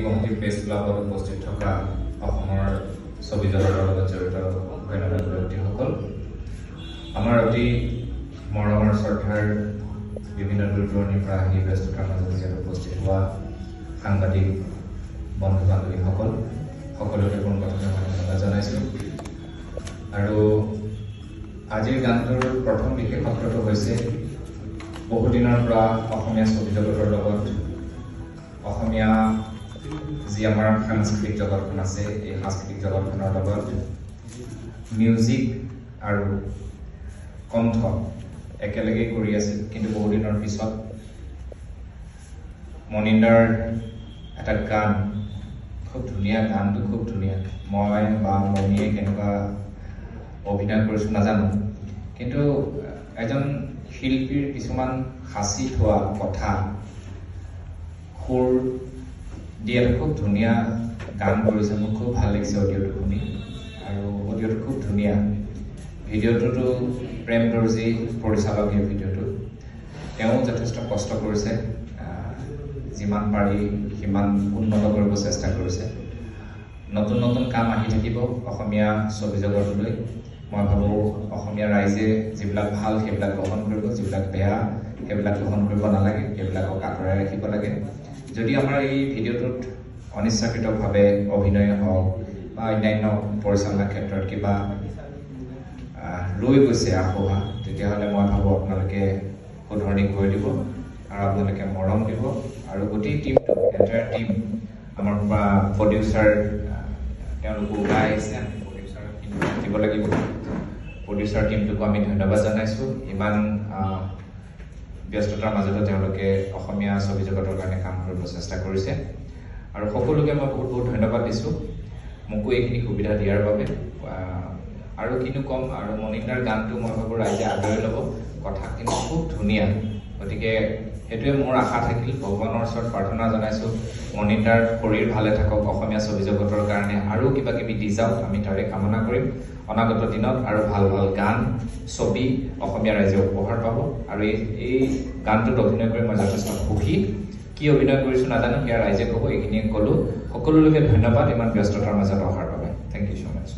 Guwahati press ক্লাবত উপস্থিত থকা অসমৰ ছবি জগতৰ লগত জড়িত গণ্যমান্য ব্যক্তিসকল, আমাৰ অতি মৰমৰ শ্ৰদ্ধাৰ বিভিন্ন দূৰ দূৰণিৰ পৰা আহি ব্যস্ততাৰ মাজত ইয়াত উপস্থিত হোৱা সাংবাদিক বন্ধু বান্ধৱীসকল, সকলোকে পোনপ্ৰথমে মই ধন্যবাদ জনাইছোঁ। আৰু আজিৰ গানটোৰ প্ৰথম বিশেষত্বটো হৈছে, বহুদিনৰ পৰা অসমীয়া ছবি জগতৰ লগত, অসমীয়া যি আমাৰ সাংস্কৃতিক জগতখন আছে, এই সাংস্কৃতিক জগতখনৰ লগত মিউজিক আৰু কণ্ঠ একেলগে কৰি আছিল। কিন্তু বহুদিনৰ পিছত মনিন্দাৰ এটা গান, খুব ধুনীয়া, গানটো খুব ধুনীয়া। মই বা মণিয়ে কেনেকুৱা অভিনয় কৰিছোঁ নাজানো, কিন্তু এজন শিল্পীৰ কিছুমান সাঁচি থোৱা কথা সুৰ দি এটা খুব ধুনীয়া গান কৰিছে। মোৰ খুব ভাল লাগিছে অডিঅ'টো শুনি আৰু অডিঅ'টো খুব ধুনীয়া। ভিডিঅ'টোতো প্ৰেম দৰ্জী পৰিচালক এই ভিডিঅ'টো, তেওঁ যথেষ্ট কষ্ট কৰিছে, যিমান পাৰি সিমান উন্নত কৰিব চেষ্টা কৰিছে। নতুন নতুন কাম আহি থাকিব অসমীয়া ছবি জগতলৈ। মই ভাবোঁ অসমীয়া ৰাইজে যিবিলাক ভাল সেইবিলাক গ্ৰহণ কৰিব, যিবিলাক বেয়া সেইবিলাক গ্ৰহণ কৰিব নালাগে, সেইবিলাকক আঁতৰাই ৰাখিব লাগে। যদি আমাৰ এই ভিডিঅ'টোত অনিচ্ছাকৃতভাৱে অভিনয় হওক বা অন্যান্য পৰিচালনাৰ ক্ষেত্ৰত কিবা ৰৈ গৈছে আসোঁৱাহ, তেতিয়াহ'লে মই ভাবোঁ আপোনালোকে শুধৰণি কৰি দিব আৰু আপোনালোকে মৰম দিব। আৰু গোটেই টীমটো, এণ্টায়াৰ টীম, আমাৰ প্ৰডিউচাৰ তেওঁলোকো ওলাই আহিছে, আমি প্ৰডিউচাৰ দিব লাগিব। প্ৰডিউচাৰ টীমটোকো আমি ধন্যবাদ জনাইছোঁ। ইমান ব্যস্ততাৰ মাজতো তেওঁলোকে অসমীয়া ছবি জগতৰ কাৰণে কাম কৰিব চেষ্টা কৰিছে। আৰু সকলোকে মই বহুত বহুত ধন্যবাদ দিছোঁ মোকো এইখিনি সুবিধা দিয়াৰ বাবে। আৰু কিনো ক'ম, আৰু মনিন্দাৰ গানটো মই ভাবোঁ ৰাইজে আদৰি ল'ব। কথাখিনি খুব ধুনীয়া, গতিকে সেইটোৱে মোৰ আশা থাকিল। ভগৱানৰ ওচৰত প্ৰাৰ্থনা জনাইছোঁ, মনিন্দাৰ শৰীৰ ভালে থাকক, অসমীয়া ছবি জগতৰ কাৰণে আৰু কিবা কিবি দি যাওক, আমি তাৰে কামনা কৰিম। অনাগত দিনত আৰু ভাল ভাল গান, ছবি অসমীয়া ৰাইজে উপহাৰ পাব। আৰু এই গানটোত অভিনয় কৰি মই যথেষ্ট সুখী। কি অভিনয় কৰিছোঁ নাজানো, সেয়া ৰাইজে ক'ব। এইখিনিয়ে ক'লোঁ। সকলোলৈকে ধন্যবাদ ইমান ব্যস্ততাৰ মাজত অহাৰ বাবে। Thank you so much.